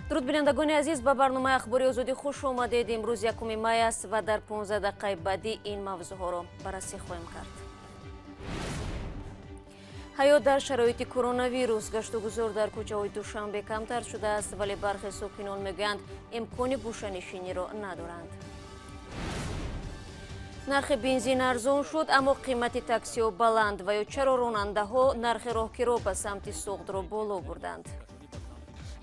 Дуруд, бинандагони азиз, ба барномаи Ахбори Озодӣ хуш омадед. Имрӯз 1 май аст ва дар 15 дақиқаи баъдӣ ин мавзӯъҳоро баррасӣ хоҳем кард. Ҳаёт дар шароити коронавирус. Гаштугузор дар кӯчаҳои Душанбе камтар шудааст, вале бархе сокинон мегӯянд, имкони гӯшанишиниро надоранд. Нархи бензин арзон шуд, аммо қимати таксиҳо баланд ва ё чаро ронандаҳо нархи роҳкиро ба самти Суғдро боло бурданд?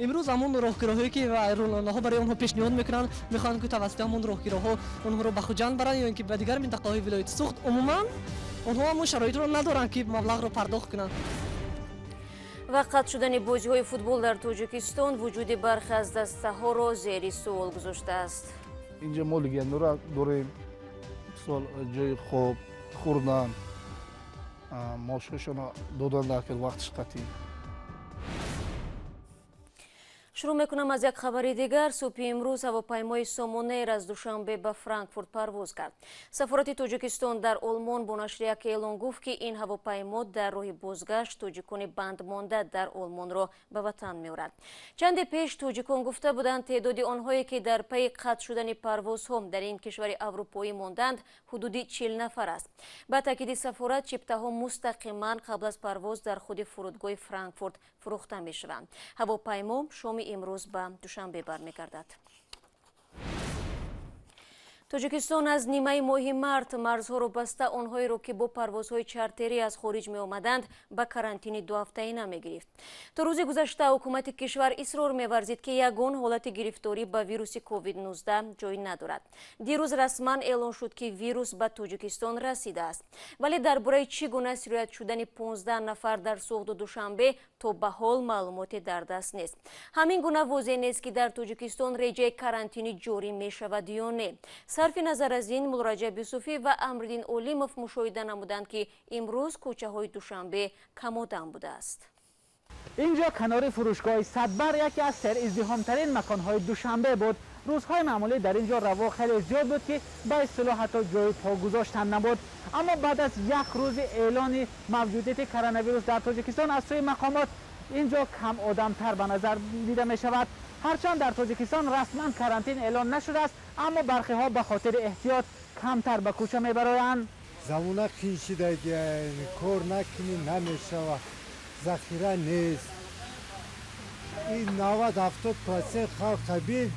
Имрӯз ҳамон роҳкироҳое, ки ронандаҳо барои онҳо пешниҳод мекунанд, мехоҳанд, ки тавассути ҳамон роҳкироҳо онҳоро ба Хуҷанд баранд ё ин ки ба дигар минтақаҳои вилояти Суғд. Умуман, онҳо ҳамон шароитро надоранд, ки маблағро пардохт кунанд. Ва қатъ шудани бозиҳои футбол дар Тоҷикистон вуҷуди бархе аз дастаҳоро зери суол гузоштааст. Инҷа мо легионерро дорем, мисол, ҷои хоб, хӯрдан, маошҳошонро додан дар вақтиш қатъӣ. Шурӯъ мекунам аз як хабари дигар. Субҳи имрӯз ҳавопаймои Сомонэйр аз Душанбе ба Франкфурт парвоз кард. Сафорати Тоҷикистон дар Олмон бо нашри як эълон гуфт, ки ин ҳавопаймо дар роҳи бозгашт тоҷикони бандмонда дар Олмонро ба ватан меорад. Чанде пеш тоҷикон гуфта буданд, теъдоди онҳое, ки дар пайи қатъ шудани парвозҳо дар ин кишвари аврупоӣ монданд, ҳудуди 40 нафар аст. Ба таъкиди сафорат, чиптаҳо мустақиман қабл аз парвоз дар худи фурудгоҳи Франкфурт фурӯхта мешаванд. Ҳавопаймо шоми имрӯз ба Душанбе бармегардад. Тоҷикистон аз нимаи моҳи март марзҳоро баста, онҳоеро, ки бо парвозҳои чартерӣ аз хориҷ меомаданд, ба карантини дуҳафтаина мегирифт. То рӯзи гузашта ҳукумати кишвар исрор меварзид, ки ягон ҳолати гирифторӣ ба вируси COVID-19 ҷой надорад. Дирӯз расман эълон шуд, ки вирус ба Тоҷикистон расидааст, вале дар бораи чӣ гуна сироят шудани 15 нафар дар Суғду Душанбе то ба ҳол маълумоте дар даст нест. Ҳамин гуна возеҳ нест, ки дар Тоҷикистон реҷаи карантинӣ ҷорӣ мешавад ё не. Сарфи назар аз ин, Муллораҷаб Юсуфӣ ва Амриддин Олимов мушоҳида намуданд, ки имрӯз кӯчаҳои Душанбе камодам будааст. Инҷо канори фурӯшгоҳи Садбар яке аз сериздиҳомтарин маконҳои Душанбе буд. Рӯзҳои маъмулӣ дар ин ҷо раво хеле зиёд буд, ки ба истилоҳ ҳатто ҷои по гузоштан набуд. Аммо баъд аз як рӯзи эълони мавҷудияти коронавирус дар Тоҷикистон аз сӯи мақомот, ин ҷо кам одамтар ба назар дида мешавад. Ҳарчанд дар Тоҷикистон расман карантин эълон нашудааст, аммо бархиҳо ба хотири эҳтиёт камтар ба кӯча мебароянд. Замона қин шидаги, кор накунӣ, намешава, захира нест. Ин 90-70% халқа бин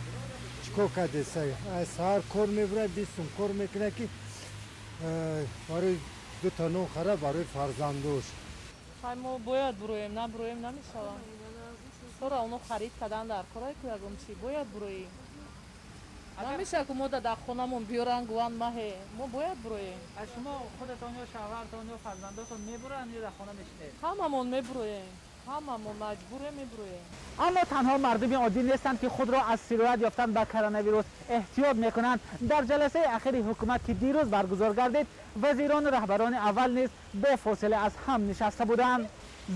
чӣ кор кардеса. Саҳар кор мебурад, 20 сум кор мекунад, ки барои дута нон хара, барои фарзандош. Мо бояд буроем, набуроем, намешавад. Сора оно харид кардан дар корай ку, ягон чи бояд буроем. Намешавад, ку мо дар хонамон биёран, гӯянд маҳе. Мо бояд буроем. Аз шумо худатон ё шавҳартон ё фарзандотон мебуранд ё дар хона мешинед? Ҳамамон мебуроем, ҳамамон маҷбурем, мебуроем. Аммо танҳо мардуми оддӣ нестанд, ки худро аз сироят ёфтан ба коронавирус эҳтиёт мекунанд. Дар ҷаласаи ахири ҳукумат, ки дирӯз баргузор гардид, вазирону раҳбарони аввал низ бефосила аз ҳам нишаста буданд.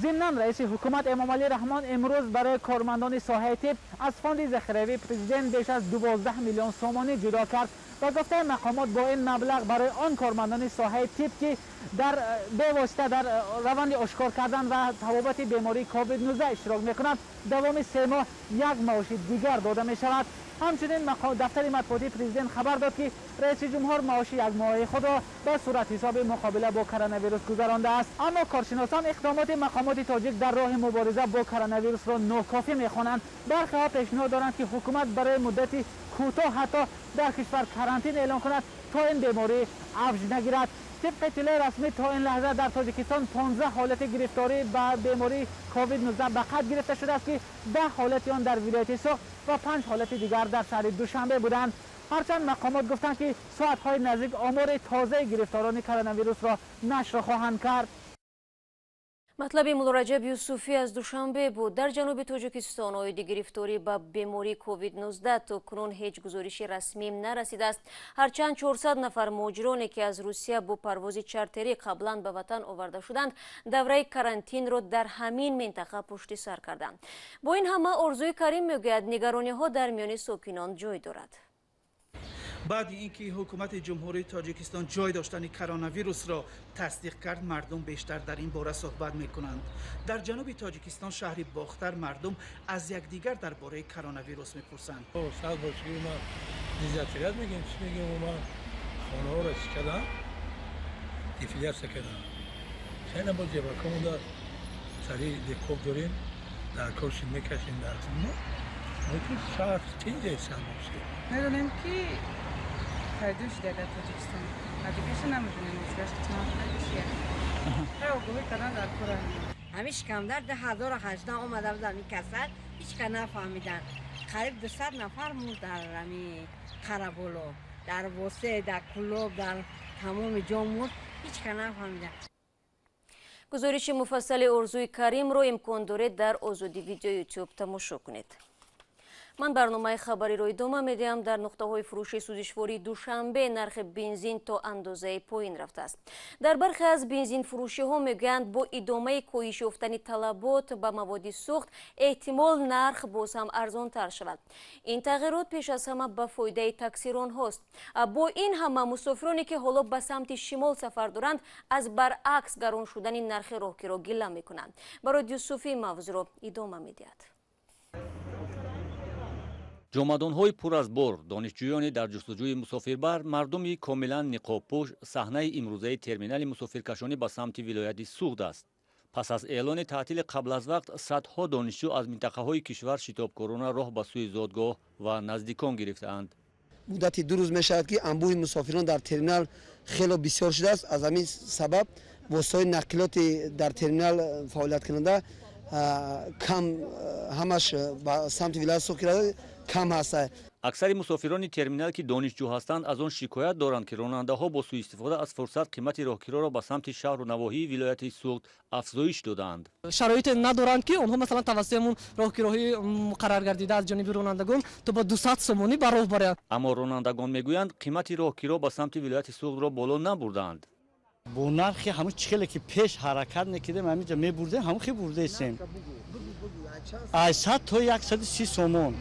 Зимнан, раиси ҳукумат Эмомалӣ Раҳмон имрӯз барои кормандони соҳаи тиб аз фонди захиравии президент беш аз 12 миллион сомонӣ ҷудо кард. Ба гуфтаи мақомот, бо ин маблағ барои он кормандони соҳаи тиб, ки дар бевосита дар раванди ошкор кардан ва табобати бемории COVID-19 иштирок мекунанд, давоми 3 моҳ як маоши дигар дода мешавад. Ҳамчунин дафтари матбуотии президент хабар дод, ки раиси ҷумҳур маоши якмоҳаи худро ба суратҳисоби муқобила бо коронавирус гузарондааст. Аммо коршиносон иқдомоти мақомоти тоҷик дар роҳи мубориза бо коронавирусро нокофӣ мехонанд. Бархеҳо пешниҳод доранд, ки ҳукумат барои муддати кӯтоҳ ҳатто дар кишвар карантин эълон кунад, то ин беморӣ авҷ нагирад. Тибқи иттилои расмӣ, то ин лаҳза дар Тоҷикистон 15 ҳолати гирифторӣ ба бемории COVID-19 ба қайд гирифта шудааст, ки 10 ҳолати он дар вилояти Суғд ва панҷ ҳолати дигар дар шаҳри Душанбе буданд. Ҳарчанд мақомот гуфтанд, ки соатҳои наздик омори тозаи гирифторони коронавирусро нашр хоҳанд кард. Матлаби Муллораҷаб Юсуфӣ аз Душанбе буд. Дар ҷануби Тоҷикистон оиди гирифторӣ ба бемории COVID-19 то кунун ҳеҷ гузориши расмӣ нарасидааст. Ҳарчанд 400 нафар муҳоҷироне, ки аз Русия бо парвози чартерӣ қаблан ба ватан оварда шуданд, давраи карантинро дар ҳамин минтақа пушти сар карданд. Бо ин ҳама, Орзуи Карим мегӯяд, нигарониҳо дар миёни сокинон ҷой дорад. Баъди ин ки ҳукумати Ҷумҳурии Тоҷикистон ҷой доштани коронавирусро тасдиқ кард, мардум бештар дар ин бора суҳбат мекунанд. Дар ҷануби Тоҷикистон, шаҳри Бохтар, мардум аз якдигар дар бораи коронавирус мепурсанд. Сад боши, ма дезинфекция мегем, чӣ мегем, ма хонаҳоро чӣ кардам, дезинфекция кардам. Хеле боз ҷабакамонда сари лекоб дорем, дар коршин мекашем, дар шаҳр тинҷе сад боши. Медонем, ки пайдо шуда дар Тоҷикистон, дигаша намедонем, чия огоҳӣ кардан дар кора. Ҳамин шикамдар 2018 омада буд, ҳамин касал ҳеч ка нафаҳмидан. Қариб 200 нафар мурд дар ҳамин Қараболо, дар Восе, дар Кулоб, дар тамоми ҷо мурд, ҳеч ка нафаҳмидан. Гузориши муфассали Орзуи Каримро имкон доред дар Озодӣ Видео Ютуб тамошо кунед. Ман барномаи хабариро идома медиҳам. Дар нуқтаҳои фурӯши сӯзишвории Душанбе нархи бензин то андозаи поин рафтааст. Дар бархе аз бензинфурӯшиҳо мегӯянд, бо идомаи коҳиш ёфтани талабот ба маводи сӯхт эҳтимол нарх боз ҳам арзонтар шавад. Ин тағйирот пеш аз ҳама ба фоидаи таксиронҳост. Бо ин ҳама, мусофироне, ки ҳоло ба самти шимол сафар доранд, аз баръакс гарон шудани нархи роҳкиро гила мекунанд. Барои Юсуфӣ мавзӯъро идома медиҳад. Ҷомадонҳои пур аз бор, донишҷӯёне дар ҷустуҷӯи мусофирбар, мардуми комилан ниқобпӯш саҳнаи имрӯзаи терминали мусофиркашонӣ ба самти вилояти Суғд аст. Пас аз эълони таътили қабл аз вақт, садҳо донишҷӯ аз минтақаҳои кишвар шитобкорона роҳ ба сӯи зодгоҳ ва наздикон гирифтаанд. Муддати 2 рӯз мешавад, ки анбӯҳи мусофирон дар терминал хело бисёр шудааст. Аз ҳамин сабаб воситаҳои нақлиёти дар терминал фаъолияткунанда кам, ҳамаш ба самти вилояти Суғд кам ҳастанд. Аксари мусофирони терминал, ки донишҷӯ ҳастанд, аз он шикоят доранд, ки ронандаҳо бо сӯистифода аз фурсат қимати роҳкироро ба самти шаҳру навоҳии вилояти Суғд афзоиш додаанд. Шароите надоранд, ки онҳо масалан тавассути ҳамун роҳкироҳии муқаррар гардида аз ҷониби ронандагон то ба 200 сомонӣ ба роҳ бароянд. Аммо ронандагон мегӯянд, қимати роҳкиро ба самти вилояти Суғдро боло набурдаанд. Бо нархи ҳамун чихеле ки пеш ҳаракат мекардем, ҳаминҷа мебурдем, ҳамун хел бурдаистем, аз 100 то 130 сомон.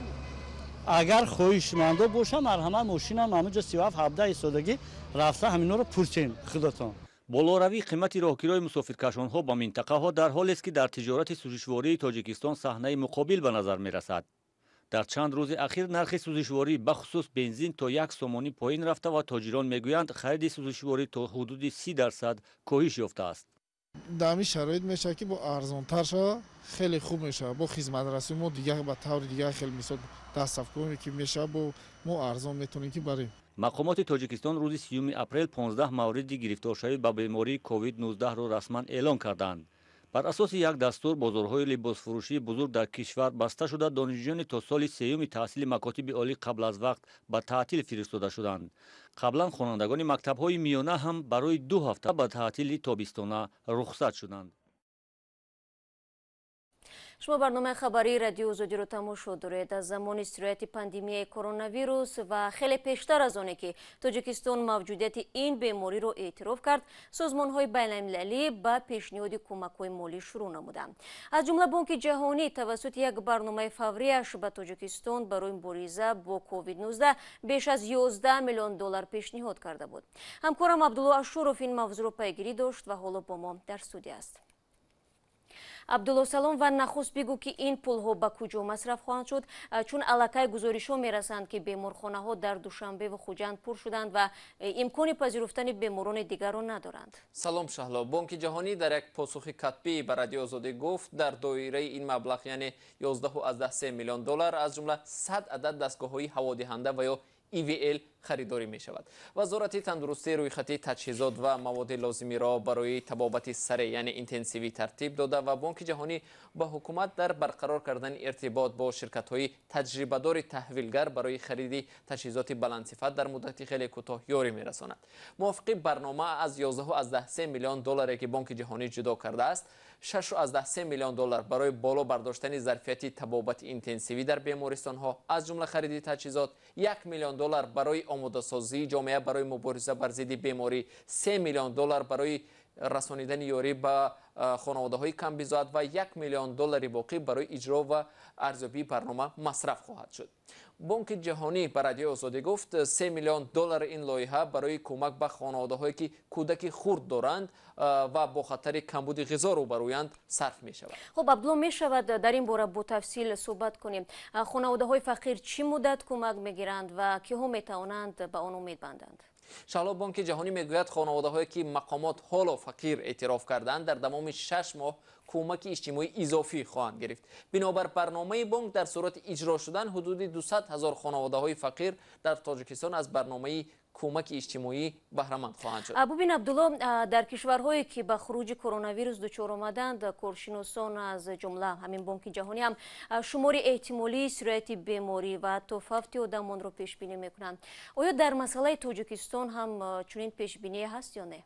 Агар хоҳишмандо бошам, марҳамат, мошинам ҳамунҷо 37 17 истодагӣ, рафта ҳаминҳоро пурсем худатон. Болоравии қимати роҳкирои мусофиркашонҳо ба минтақаҳо дар ҳолест, ки дар тиҷорати сӯзишвории Тоҷикистон саҳнаи муқобил ба назар мерасад. Дар чанд рӯзи ахир нархи сӯзишворӣ, бахусус бензин, то 1 сомонӣ поин рафта ва тоҷирон мегӯянд, хариди сӯзишворӣ то ҳудуди 30% коҳиш ёфтааст. Дар ҳамин шароит мешавад, ки бо арзонтар шавад, хеле хуб мешавад. Бо хизматрасонӣ мо дигар ба таври дигар хеле, мисол, доставкое ки мешавад, бо мо арзон метавонем ки барем. Мақомоти Тоҷикистон рӯзи 30 апрел 15 мавриди гирифторшавӣ ба бемории ковид-19 расман эълон карданд. Бар асоси як дастур, бозорҳои либосфурӯшии бузург дар кишвар баста шуда, донишҷӯёни то соли сеюми таҳсили макотиби олӣ қабл аз вақт ба таътил фиристода шуданд. Қаблан хонандагони мактабҳои миёна ҳам барои 2 ҳафта ба таътили тобистона рухсат шуданд. Шумо барномаи хабарии Радиои Озодиро тамошо доред. Аз замони сирояти пандемияи коронавирус ва хеле пештар аз оне ки Тоҷикистон мавҷудияти ин бемориро эътироф кард, созмонҳои байналмилалӣ ба пешниҳоди кӯмакҳои молӣ шурӯъ намуданд. Аз ҷумла Бонки Ҷаҳонӣ тавассути як барномаи фаврияш ба Тоҷикистон барои мубориза бо ковид-19 беш аз 11 миллион доллар пешниҳод карда буд. Ҳамкорам Абдулло Ашуров ин мавзӯъро пайгирӣ дошт ва ҳоло бо мо дар студия аст. Абдулло, салом, ва нахуст бигӯ, ки ин пулҳо ба куҷо масраф хоҳанд шуд, чун аллакай гузоришҳо мерасанд, ки беморхонаҳо дар Душанбе ва Хуҷанд пур шуданд ва имкони пазируфтани беморони дигарро надоранд. Салом, Шаҳло. Бонки Ҷаҳонӣ дар як посухи катбӣ ба Радиои Озодӣ гуфт, дар доираи ин маблағ, яъне 11,3 миллион доллар, аз ҷумла 100 адад дастгоҳҳои ҳаводиҳанда ва ё ИВЛ харидорӣ мешавад. Вазорати тандурустӣ рӯйхати таҷҳизот ва маводи лозимиро барои табобати сареъ, яъне интенсивӣ, тартиб дода ва Бонки Ҷаҳонӣ ба ҳукумат дар барқарор кардани иртибот бо ширкатҳои таҷрибадори таҳвилгар барои хариди таҷҳизоти баландсифат дар муддати хеле кӯтоҳ ёрӣ мерасонад. Мувофиқи барнома, аз 11,3 миллион долларе, ки Бонки Ҷаҳонӣ ҷудо кардааст, 6,3 миллион доллар барои боло бардоштани зарфияти табобати интенсивӣ дар бемористонҳо, аз ҷумла хариди таҷҳизот, 1 миллион доллар барои омодасозии ҷомеа барои мубориза бар зидди беморӣ, 3 миллион доллар барои расонидани ёрӣ ба хонаводаҳои камбизоат ва 1 миллион доллари боқӣ барои иҷро ва арзёбии барнома масраф хоҳад шуд. Бонки ҷаҳонӣ ба Радиои Озодӣ гуфт, 3 миллион доллари ин лоиҳа барои кӯмак ба хонаводаҳое ки кӯдаки хурд доранд ва бо хатари камбуди ғизо рӯбарӯянд сарф мешавад. Хуб, Абдулло, мешавад дар ин бора бо тафсил суҳбат кунем. Хонаводаҳои фақир чӣ муддат кӯмак мегиранд ва киҳо метавонанд ба он умед банданд? Шаҳло, Бонки ҷаҳонӣ мегӯяд, хонаводаҳое ки мақомот ҳоло фақир эътироф карданд, дар давоми 6 моҳ кӯмаки иҷтимоӣ изофӣ хоҳанд гирифт. Бинобар барномаи бонк, дар сурати иҷро шудан ҳудуди 200 ҳазор хонаводаҳои фақир дар Тоҷикистон аз барномаи кӯмаки иҷтимоӣ баҳраманд хоҳанд шуд. Бубин, Абдулло, дар кишварҳое ки ба хуруҷи коронавирус дучор омаданд, коршиносон аз ҷумла ҳамин Бонки ҷаҳонӣ ҳам шумори эҳтимолии сирояти беморӣ ва ҳатто фавти одамонро пешбинӣ мекунанд. Оё дар масъалаи Тоҷикистон ҳам чунин пешбиние ҳаст ё не?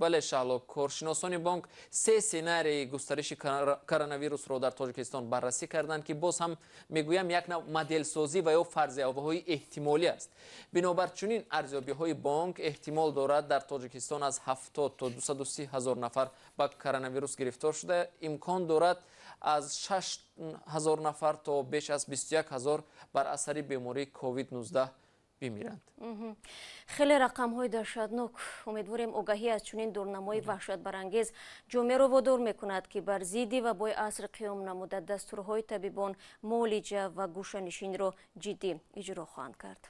Бале, Шаҳло, коршиносони бонк 3 сценарии густариши коронавирусро дар Тоҷикистон баррасӣ карданд, ки боз ҳам мегӯям як нав моделсозӣ ва ё фарзияҳои эҳтимолӣ аст. Бинобар чунин арзёбиҳои бонк, эҳтимол дорад дар Тоҷикистон аз 70 то 230 ҳазор нафар ба коронавирус гирифтор шуда, имкон дорад аз 6 ҳазор нафар то беш аз 21 ҳазор бар асари бемории COVID-19 бимиранд. Хеле рақамҳои даҳшатнок. Умедворем огаҳӣ аз чунин дурнамои ваҳшатбарангез ҷомеаро водор мекунад, ки бар зидди вабои аср қиём намуда дастурҳои табибон, муолиҷа ва гӯшанишинро ҷиддӣ иҷро хоҳанд кард.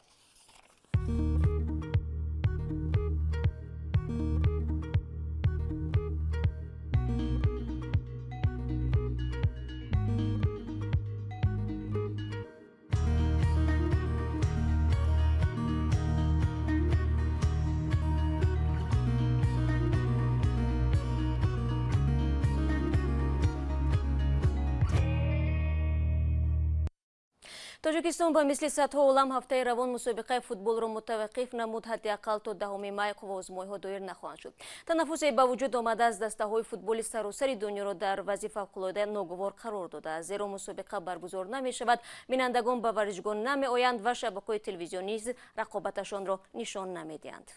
Тоҷикистон ба мисли садҳо олам ҳафтаи равон мусобиқаи футболро мутаваққиф намуд. Ҳадди ақал то 10 май қувваозмоиҳо доир нахоҳанд шуд. Танаффусе ба вуҷуд омада аз дастаҳои футболи саросари дунёро дар вазъи фавқулода ногувор қарор додааст, зеро мусобиқа баргузор намешавад, бинандагон ба варзишгоҳ намеоянд ва шабакаҳои телевизионӣ низ рақобаташонро нишон намедиҳанд.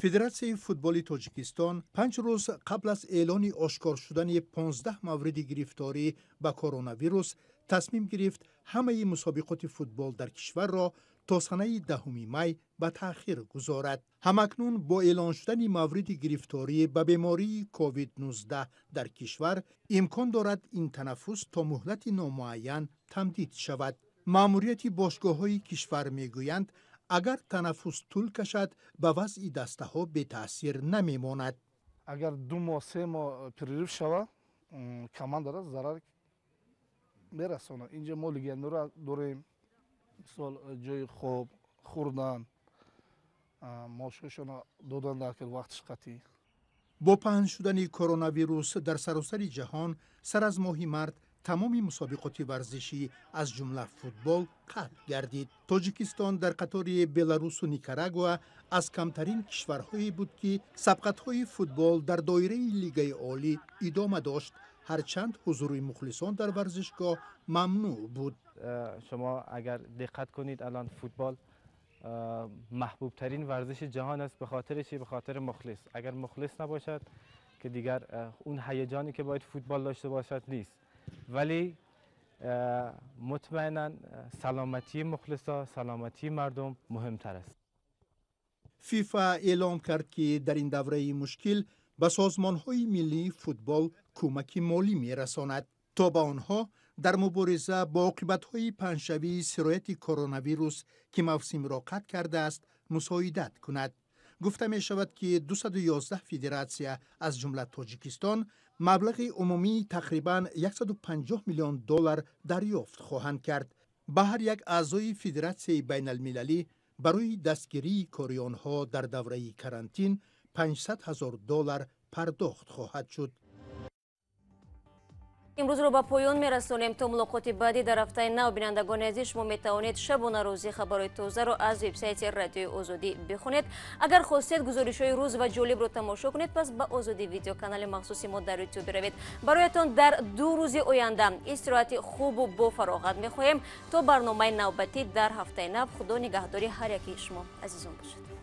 Федератсияи футболи Тоҷикистон 5 рӯз қабл аз эълони ошкор шудани 15 мавриди гирифторӣ ба коронавирус тасмим гирифт ҳамаи мусобиқоти футбол дар кишварро то санаи 10 май ба таъхир гузорад. Ҳамакнун бо эълон шудани мавриди гирифторӣ ба бемории COVID-19 дар кишвар имкон дорад ин танаффус то муҳлати номуайян тамдид шавад. Маъмурияти бошгоҳҳои кишвар мегӯянд, агар танаффус тӯл кашад, ба вазъи дастаҳо бетаъсир намемонад. Агар 2 моҳ 3 моҳ перерыв шавад, командаро зарар мерасонад. Инҷа мо легионерро дорем, мисол ҷои хоб, хӯрдан, маошҳояшонро додан дар вақтиш қатъӣ. Бо паҳн шудани коронавирус дар саросари ҷаҳон сар аз моҳи март тамоми мусобиқоти варзишӣ аз ҷумла футбол қатъ гардид. Тоҷикистон дар қатори Беларусу Никарагуа аз камтарин кишварҳое буд, ки сабқатҳои футбол дар доираи Лигаи Олӣ идома дошт, ҳарчанд ҳузури мухлисон дар варзишгоҳ мамнӯъ буд. шумо агар диққат кунед, алан футбол маҳбубтарин варзиши ҷаҳон аст. به خاطر چی؟ به خاطر مخلص. اگر مخلص نباشد که دیگر اون هیجانی که باید فوتبال داشته باشد نیست. ولی مطمئنا سلامتی مخلصا، سلامتی مردم مهمتر است. فیفا اعلام کرد که در این دوره مشکل به سازمان‌های ملی فوتبال کمک مالی می‌رساند تا به آنها در مبارزه با عاقبت‌های پهنشوی سرایت کروناویروس که موسم را قطع کرده است مساعدت کند. گفته می شود که 211 فدراسیا از جمله تاجیکستان مبلغ عمومی تقریباً 150 میلیون دلار دریافت خواهند کرد. به هر یک اعضای فدراسیای بین المللی برای دستگیری کاری آنها در دوره کرانتین 500 هزار دلار پرداخت خواهد شد. имрӯзро ба поён мерасонем. То мулоқоти баъдӣ дар ҳафтаи нав, бинандагони азиз, шумо метавонед шабона рӯзӣ хабарҳои тозаро аз вебсайти Радиои Озодӣ бихонед. Агар хостед гузоришҳои рӯз ва ҷолибро тамошо кунед, пас ба Озодӣ видеоканали махсуси мо дар ютуб биравед. Бароятон дар 2 рӯзи оянда истироҳати хубу бо фароғат мехоҳем. То барномаи навбатӣ дар ҳафтаи нав, Худо нигаҳдори ҳар яки шумо азизон бошад.